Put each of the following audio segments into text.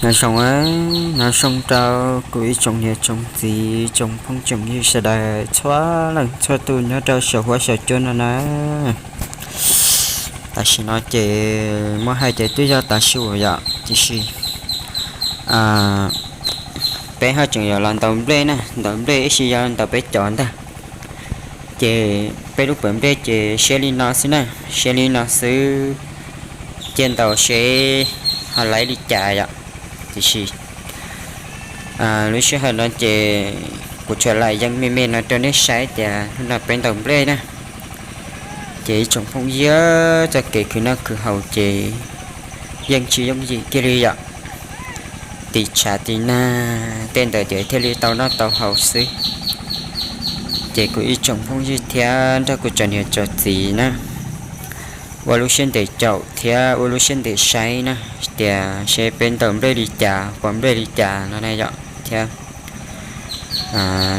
Nyob zoo, nyob zoo rau kuv ib tsoom niam tsoom txiv tsoom phooj tsoom ywg sawv daws txhua leej txhua tus nyob rau saum huab saum cua no na. Tam sim no ces muab hais ces twb yog tav su yom, tiam sis peb ho tseem yuav los ntaus nplej na, ntaus nplej ib si yog ntaus peb cov ntag. Ces peb lub pas nplej ces siab li no xwb na, siab li no xwb, cia ntaus seb ho laiv li cas yom. Tiam sis lub sij hawm no ces kuv tsuas lam yeej me me no rau nej saib tias hnub no peb ntaus nplej na. Ces ib tsoom phooj ywg, txoj kev khwv noj khwv haus ces yeej tsis yooj yim kiag li yom. Tiv tshav tiv nag tej ntawd ces thiaj li tau noj tau haus xwb. Ces kuv ib tsoom phooj ywg thiab nrog kuv tsoom niam tsoom txiv na, ua lub siab ntev caum thiab ua lub siab ntev saib na, tias seb peb ntaus nplej li cas pom nplej li cas no na yom, thiab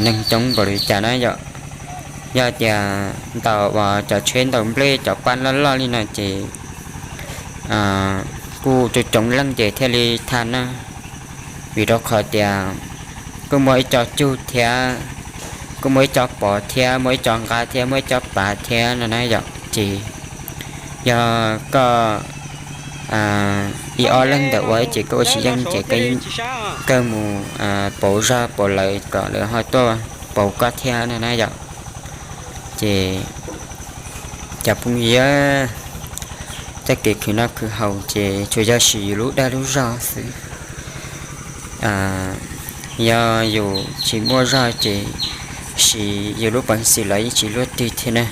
neeg coob npaum li cas na yom. Yog tias ntaus uas cov tsheb ntaus nplej cov pab loj loj li no ces kuj coob coob leej ces thiaj li thaj na, vim rau qhov tias kuj muaj ib co cug thiab, kuj muaj ib co pov thiab, muaj ib co nqa thiab, muaj ib co pav thiab no na yom. Ces yog koj ib ob leeg ntawm ua ces koj ua tsis yeej ces koj mus pauv zog pauv lawv kom lawv ho tuaj pauv koj thiab no na yom. Ces cov phooj ywg, txoj kev khwv noj khwv haus ces tsuas yog siv yus lub dag lub zog xwb. Yog yus tsis muaj zog ces siv yus lub peev xwm los yeej tsis luaj twg thiab na.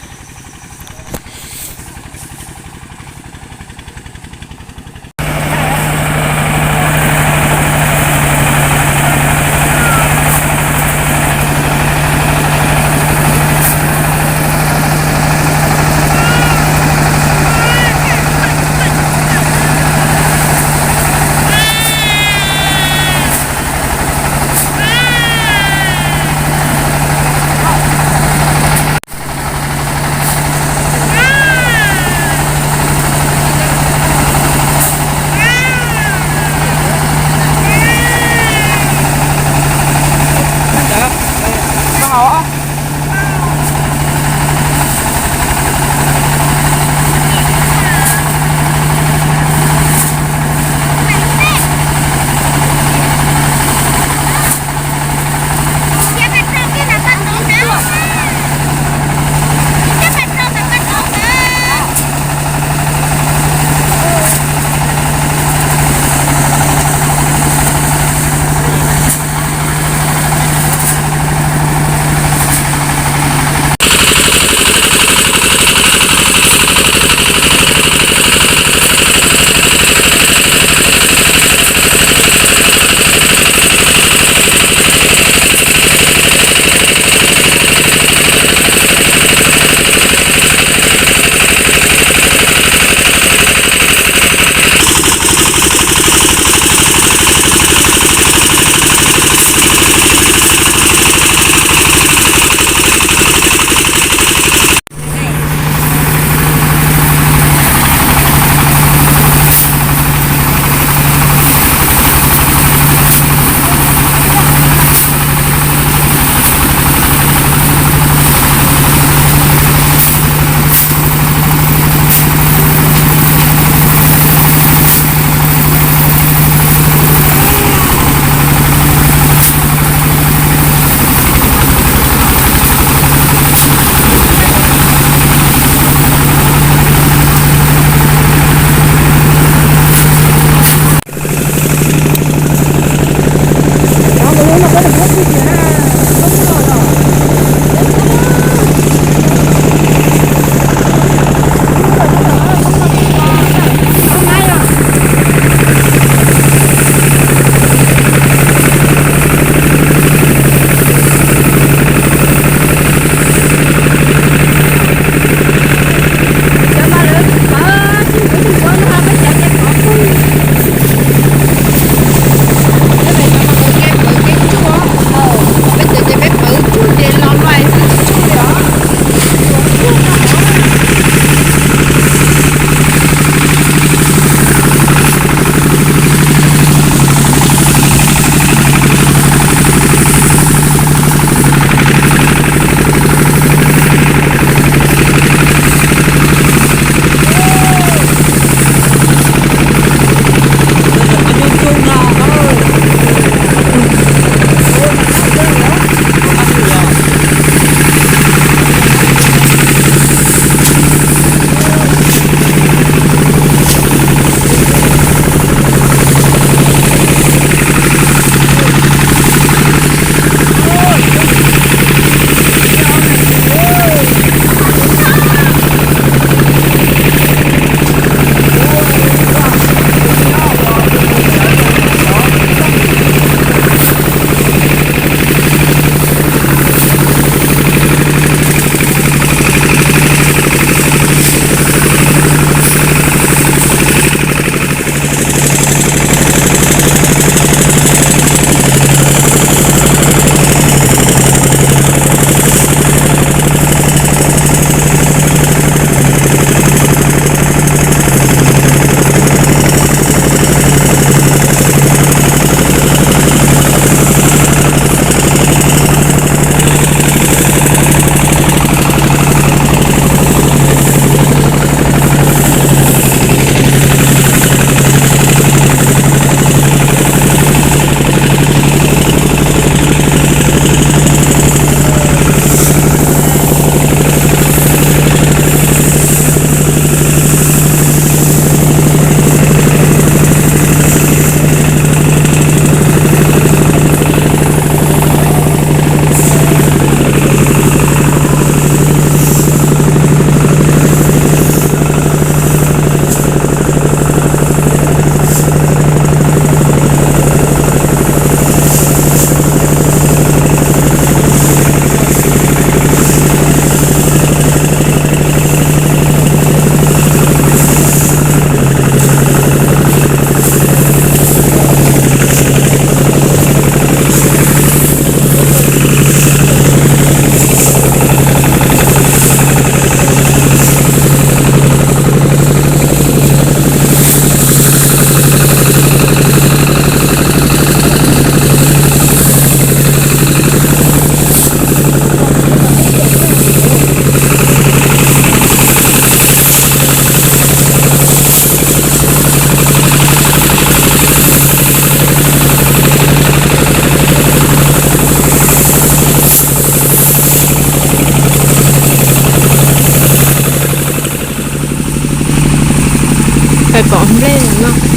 Kom nplej no.